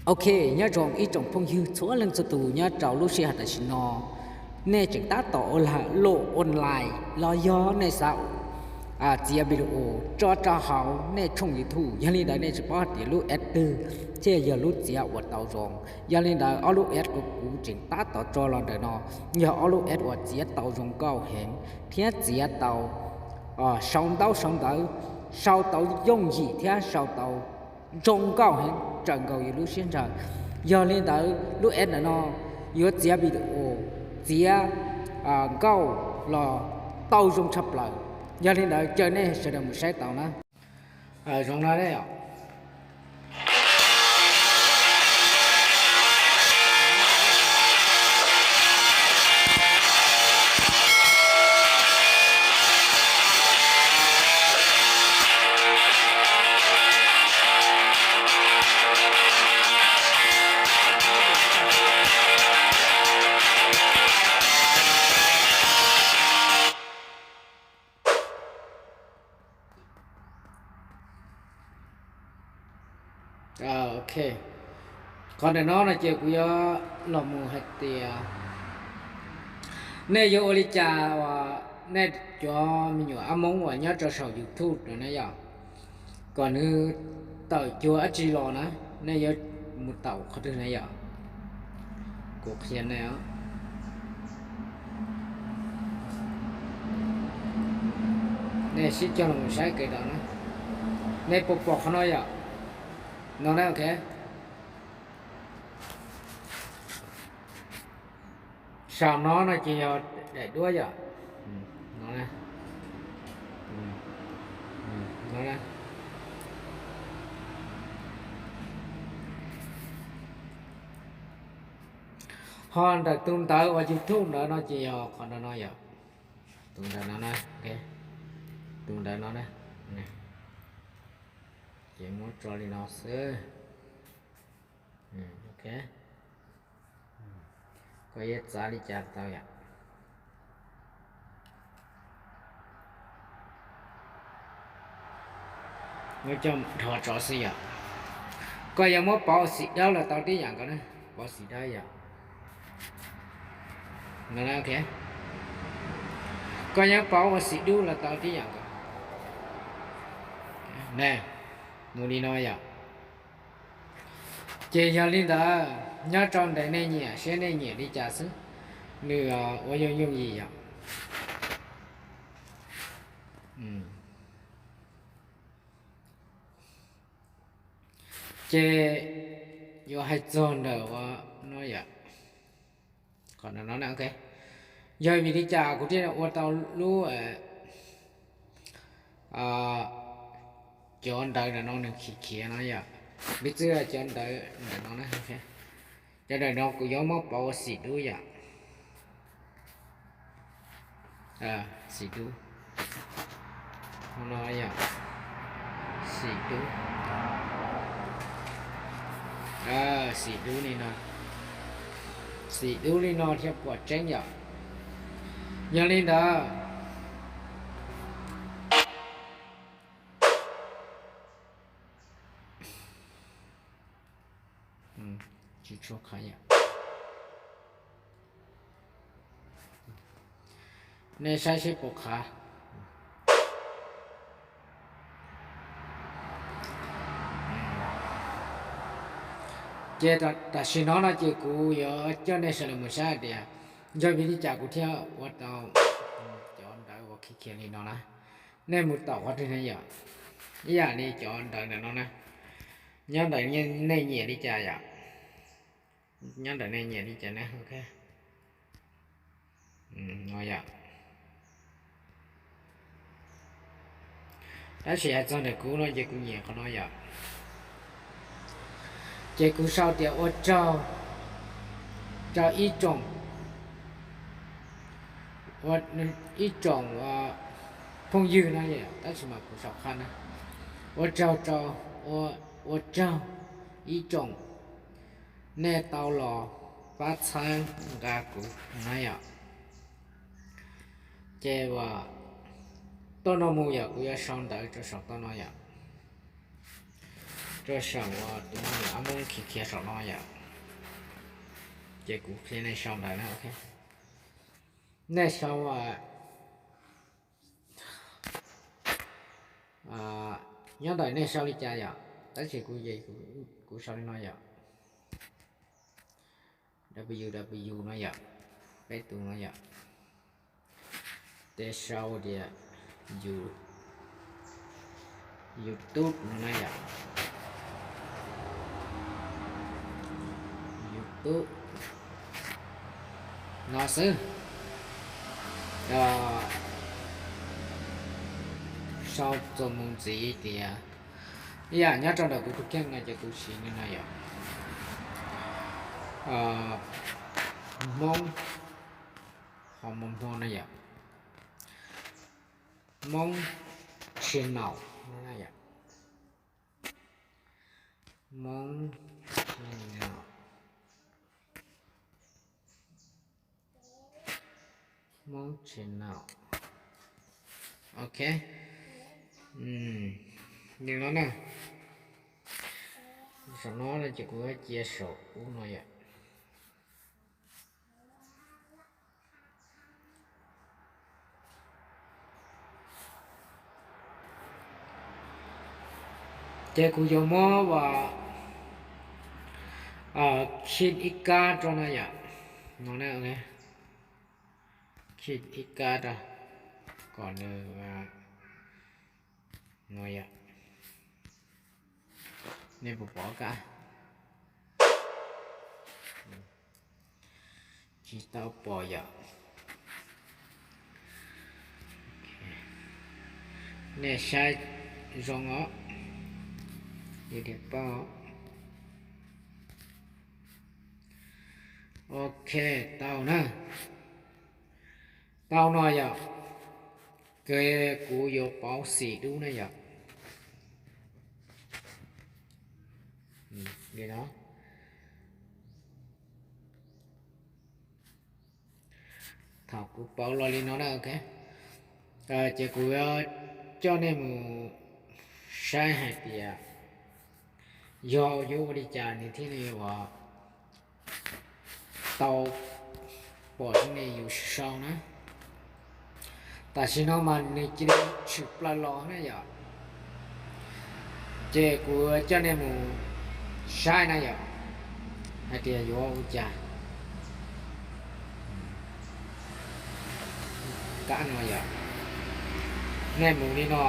Ok, nyob zoo ib tsoom phooj ywg txhua leej txhua tus nyob rau lub sij hawm tam sim no, nej tseem tab tom ua laj loj online los yog nej xav txiav video tso rau hauv nej tshooj YouTube, yog li ntawd nej tsis paub hais tias lub app twg thiaj yog lub txiav uas tau zoo. Yog li ntawd ob lub app uas kuv tseem tab tom tso los ntawm no yog ob lub app uas txiav tau zoo nkauj heev thiab txiav tau sau ntaub sau ntawv sau tau yooj yim thiab sau tau zoo nkauj heev raws nkaus yus lub siab ntshaw. Yog li ntawd lub app ntawm no yuav txiav video, txiav nkauj los tau zoo tshaj plaws. Yog li ntawd caw nej sawv daws mus saib tau na. Zoo no. Ok, qhov ntawm no no ces kuv yuav los mus hais tias nej yuav ua li cas uas nej cov me nyuam ab Hmoob uas nyob rau saum YouTube no na yom, kom nws tawm cuag dab tsi los na, nej yuav mus taum qhov twg na yom? Kuv qhia nej os. Nej sib cog los mus saib kev rau na. Nej puas pom qhov no yom? No na, ok. Saum no no ces yog daim duab yom. No na. No na. Ho ntawm tus ntawv uas YouTube ntawd no ces yog qhov no no yom. Tus ntawv no na, tus ntawv no na. Ces muab tso li no xwb. Ok, koj yuav txav li cas tau yom? Muab coj dhos tso xwb yom. Koj yuav muab pauv ua xim dawb los tau tib yam nkaus na, pauv xim dawb yom. Ok, koj yuav pauv ua xim dub los tau tib yam nkaus. Mus li no yom. Ces yog li ntawd nyob rau ntawm nej nyiam seb nej nyiam li cas xwb, nws ua yooj yooj yim yom. Ces yuav hais txog ntawm ua no yom, qhov no, ok, yog vim li cas kuv thiaj ua tau lub cov ntawv ntawm no nws khiav khiav no yom. Piv txwv cov ntawv ntawm no na, cov ntawm no kuv yuav muab pauv ua xim dub yom. Xim dub no yom, xim dub, xim dub li no, xim dub li no thiaj pom tseeb yom. Yog li ntawd tsis tshua qhav yom. Nej saib seb puas qhav. Ces tam sim no no ces kuv yuav coj nej sawv daws mus saib hais tias yog vim li cas kuv thiaj ua tau cov ntawv uas khiav khiav li no na. Nej mus taum qhov twg na yom, ib yam li cov ntawv ntawm no na, nyob ntawm nej nyiam li cas yom, nyob ntawm nej nyiam li cas na, ok. No yom. Tab sis hais txog ntawm kuv no ces kuv nyiam qhov no yom. Ces kuv sau tias ua tsaug rau ib tsoom, ib tsoom phooj ywg no, tab sis mas kuv sau qhab na, ua tsaug rau, ua tsaug ib tsoom nej tau los pab txhawb nqa kuv na yom. Ces uas toj no mus yom, kuv yuav sau ntawv rau saum toj no yom. rau saum uas tus me nyuam ab moob khiav khiav saum no yom. Ces kuv qhia nej sau ntawv na, ok. Nej sau, nyob ntawm nej sau li cas yom, tab sis kuv, kuv sau li no yom. W W no yom, peb tus no yom. Ces sau tias YouTube no na yom. YouTube no xwb. Sau txuas mus ntxiv tias, ib yam nyob rau ntawm kuv tus kheej no ces kuv siv li no yom. Hmoob, ho mus hmo no yom. Hmoob channel no na yom. Hmoob channel. Hmoob channel. Ok. Li no na. Saum no ces kuv cia saum ub no yom. Ces kuv yuav muab ua khij ib kab rau no yom. No na, khij ib kab rau kom nws, no yom. Nej puas pom kab? Tsis tau pom yom. Nej saib zoo os. Li tias paub. Ok, tau na. Tau no yom. Ces kuv yuav pauv xim dub na yom. Li no. Thaum kuv pauv los li no na, ok. Ces kuv yuav coj nej mus saib hais tias yog yuav ua li cas nws thiaj li uas tau pom zoo li yus sau na. Tam sim no mas nws cia li tshwm plaws los na yom. Ces kuv coj nej mus saib na yom, hais tias yuav ua cas. Kab no yom, nej mus li no,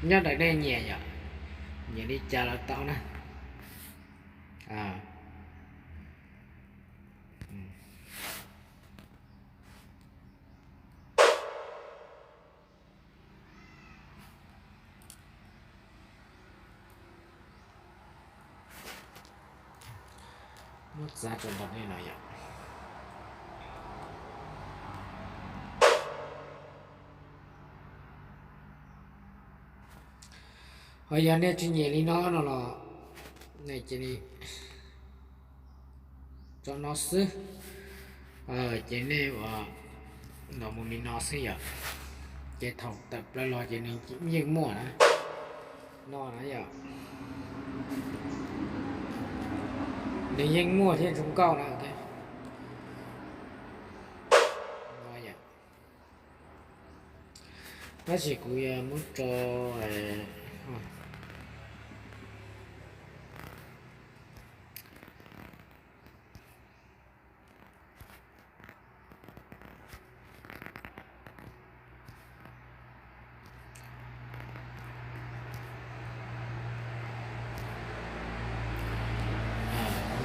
nyob ntawm nej nyiam yom, nyiam li cas los tau na. Muab txav rau ntawm nej no yom. Ho yog nej tsis nyiam li no no los nej cia li tso no xwb. Ces nej ua los mus li no xwb yom. Ces thaum tawm plaws los ces nws yeej muaj na. No na yom. Nws yeej muaj thiab zoo nkauj na. Tab sis kuv yuav muab tso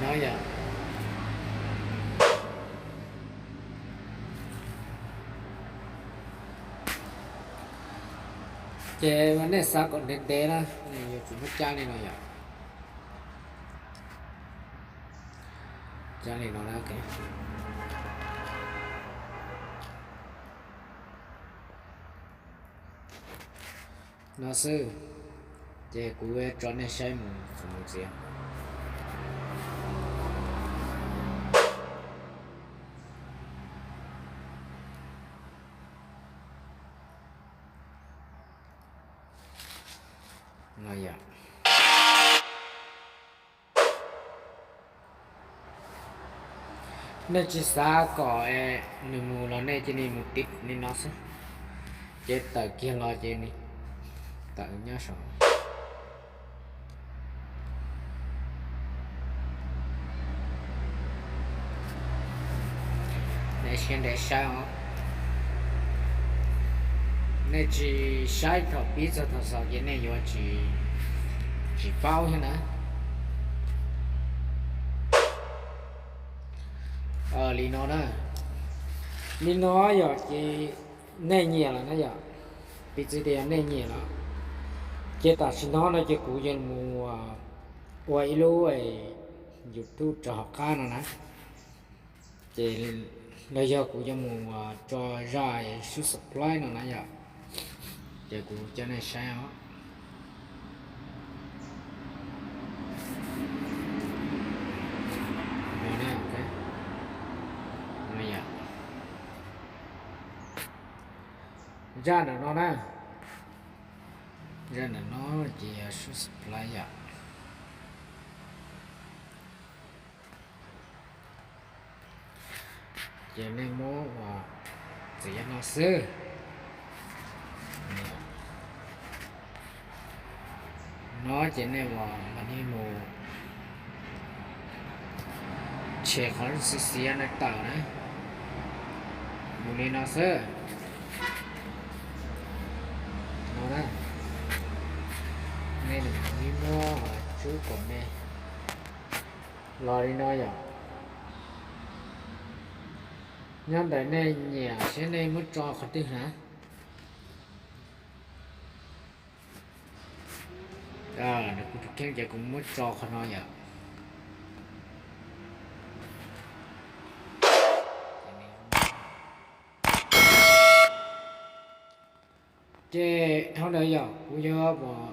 no yom. Ces nej xav kom ntev ntev na, nej yuav tsum muab cab li no yom. Cab li no na. No xwb, ces kuv tso nej saib mus txuas mus ntxiv. No yom. Nej tsis xav kom nws mus los nej cia li mus tiv li no xwb, ces tawm kiag los ces nws tawm nyob saum. Nej siab ntev saib os. Nej tsis saib thaum pib txog thaum xaus ces nej yuav tsis, tsis paub thiab na. Li no na, li no yog ces nej nyiam lawm na yom. Piv txwv tias yog nej nyiam lawm, ces tam sim no no ces kuv yuav mus ua ib lub YouTube rau hauv qab no na. Ces los yog kuv yuav mus tso zaj subscribe no na yom. Ces kuv coj nej saib os. Zaj ntawm no na, zaj ntawm no ces yog subscribe yom. Ces nej muab ua txiav no xwb. No ces nej ua mam li mus tshem qhov xiav xiav no tawm na. Mus li no xwb. No na, nej mam li muab tsub kom me los li no yom. Nyob ntawm nej nyiam seb nej muab tso qhov twg na. Kuv tus kheej ces kuv muab tso qhov no yom. Ces dhau ntawd yog kuv yuav mus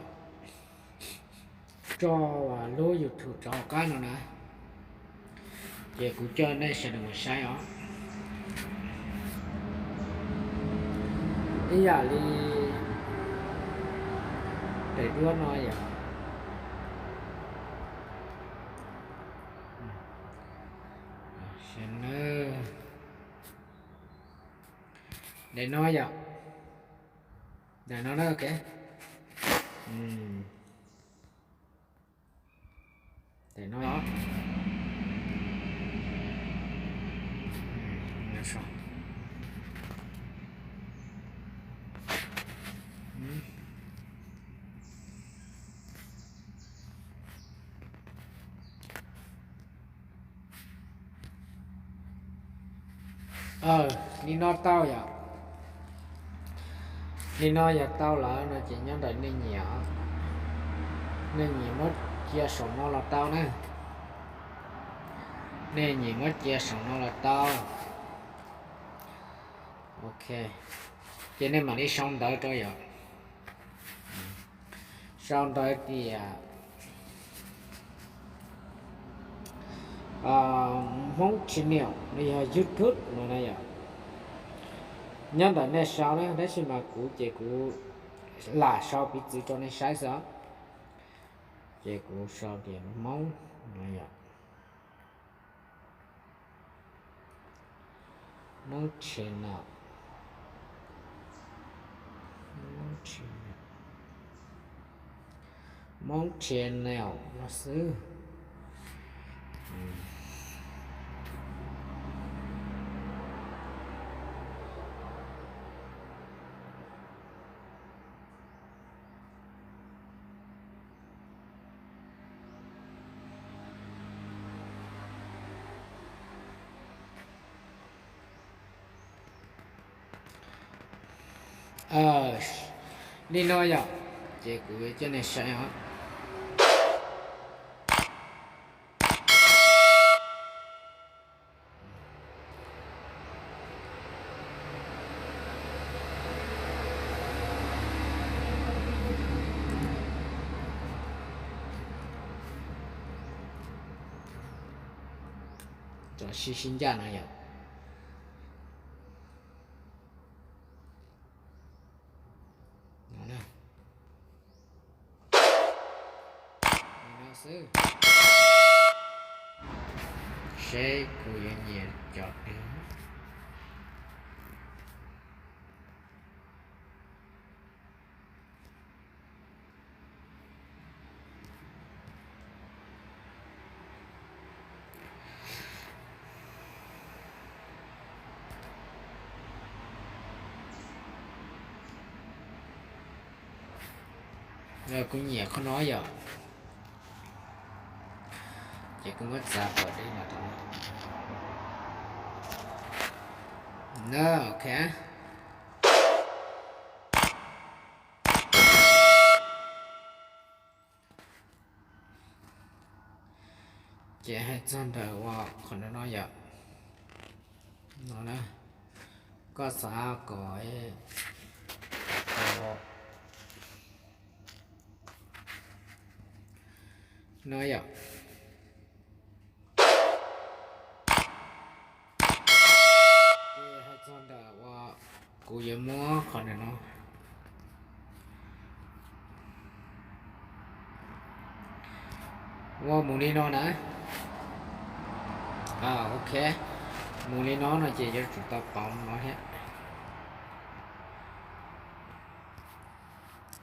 tso lub YouTube rov qab no na, ces kuv coj nej sawv daws mus saib os. Ib yam li daim duab no yom. Daim no yom. Daim no na, ok. Daim no. Li no tau yom. Li no yog tau lawm no ces nyob ntawm nej nyiam, nej nyiam muab cia saum no los tau na. Nej nyiam muab cia saum no los tau. Ok, ces nej mam li sau ntawv rau yom. Sau ntawv tias Hmoob Channel los yog YouTube no na yom. Nyob ntawm nej sau na, tab sis mas kuv ces kuv lam sau piv txwv rau nej saib xwb os. Ces kuv sau tias Hmoob no yom. Hmoob Channel, Hmoob Channel, Hmoob Channel no xwb. Li no yom, ces kuv coj nej saib os. Cov sib sib ncaj no yom. xwb. Seb kuv yuav nyiam cov twg. Kuv nyiam qhov no yom. Ces kuv muab txav kom deb no rau no. No, ok. Ces hais txog ntawm ua qhov no no yom. No na, koj xav kom no yom. Ces hais txog ntawm ua kuv yuav muab qhov ntawm no. Ua mus li no na. Ok, mus li no no ces yuav tsum tau pauv no thiab.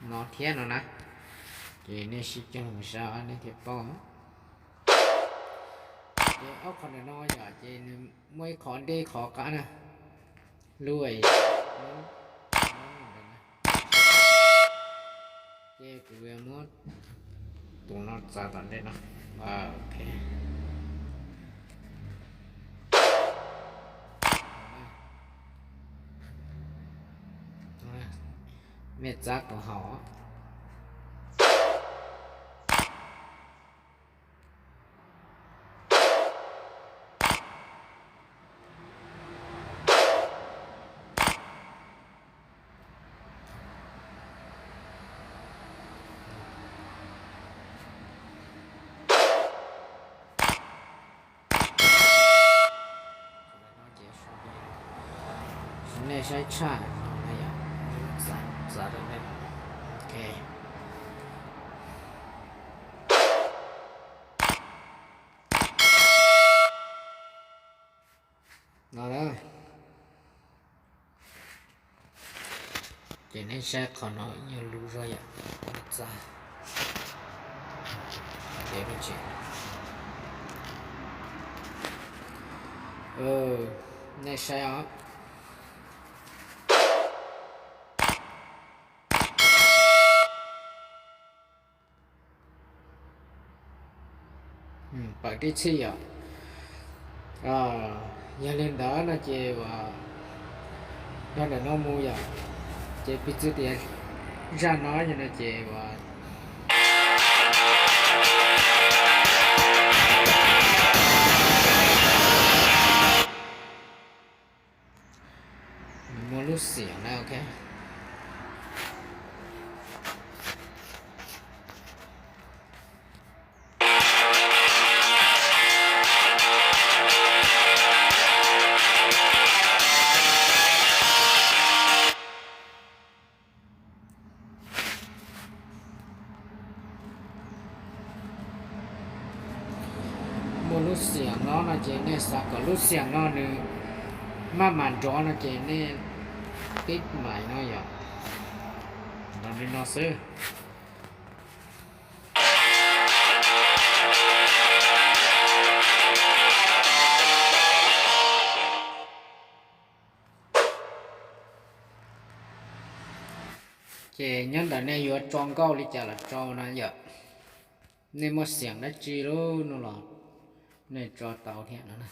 No thiab no na. Ces nej sib cog mus saib nej thiaj paub. Ces ob qhov ntawm no yom, ces nws muaj ib qhov deb qhov qab na. Lub ces kuv muab tus no txav tom ntej no. Ok. Nej txav kom haum. Nej saib tshaj, txav rau nej. Ok. No na. Ces nej saib qhov no yog lus zog yom, txav. Nej saib os. Pawm tib txhij yom. Yog li ntawd no ces uas yog ntawm no mus yom, ces piv txwv tias zaj no yog no ces uas nws muaj lub xiam na, ok. Muaj lub xiam no no ces nej xav kom lub xiam no nws maj mam nrov no ces nej tib mais no yom, nrov li no xwb. Ces nyob ntawm nej yuav tso nkauj li cas los tso na yom. Nej muaj xiam dab tsi lub no los nej tso tau thiab no na.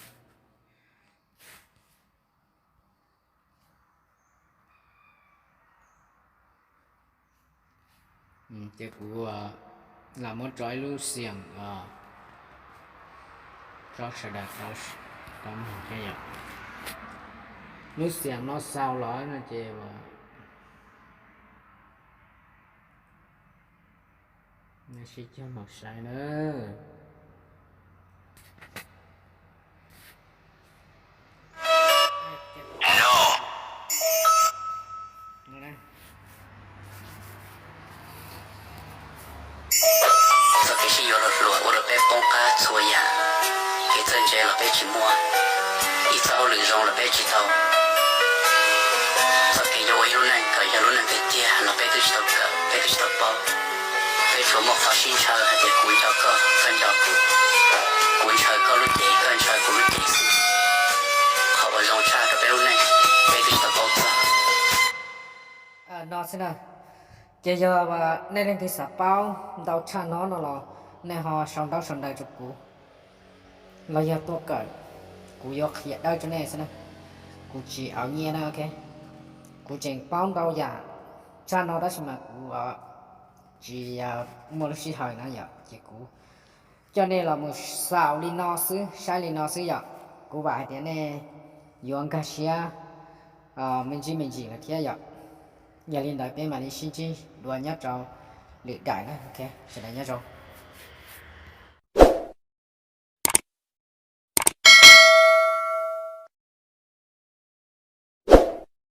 Ces kuv lam muab tso ib lub xiam tso sawv daws tau mloog thiab yom. Lub xiam no xaus lawm no ces nej sib cog mus saib na. Txoj kev sib yuav hluas hluas. los peb tsis muaj, ib txoj hauj lwm zoo los peb tsis tau, txoj kev yuav ua ib lub neej kom yog lub neej tiag tiag los peb twb tsis tau kawm, peb twb tsis tau paub. Peb tsuas muaj qhov sib ntshaw hais tias kuv nco koj, koj nco kuv, kuv ntshaw koj lub cev, koj ntshaw kuv lub cev xwb. Qhov uas zoo tshaj rau peb lub neej, peb twb tsis tau paub txog no xwb na. Ces yog nej leej twg xav paub ntau tshaj no no los nej ho sau ntaub sau ntawv rau kuv, los yog tuaj kawm, kuv yuav qhia dawb rau nej xwb na. Kuv tsis au nyiaj na, ok. Kuv tseem paub ntau yam tshaj no tab sis mas kuv tsis muaj lub sij hawm na yom, ces kuv coj nej los mus xaus li no xwb, saib li no xwb yom. Kuv vam hais tias nej yuav nkag siab me ntsis me ntsis lawm thiab yom. Yog li ntawd peb mam li sib ntsib dua nyob rau lwm daim na, ok, sawv daws nyob zoo.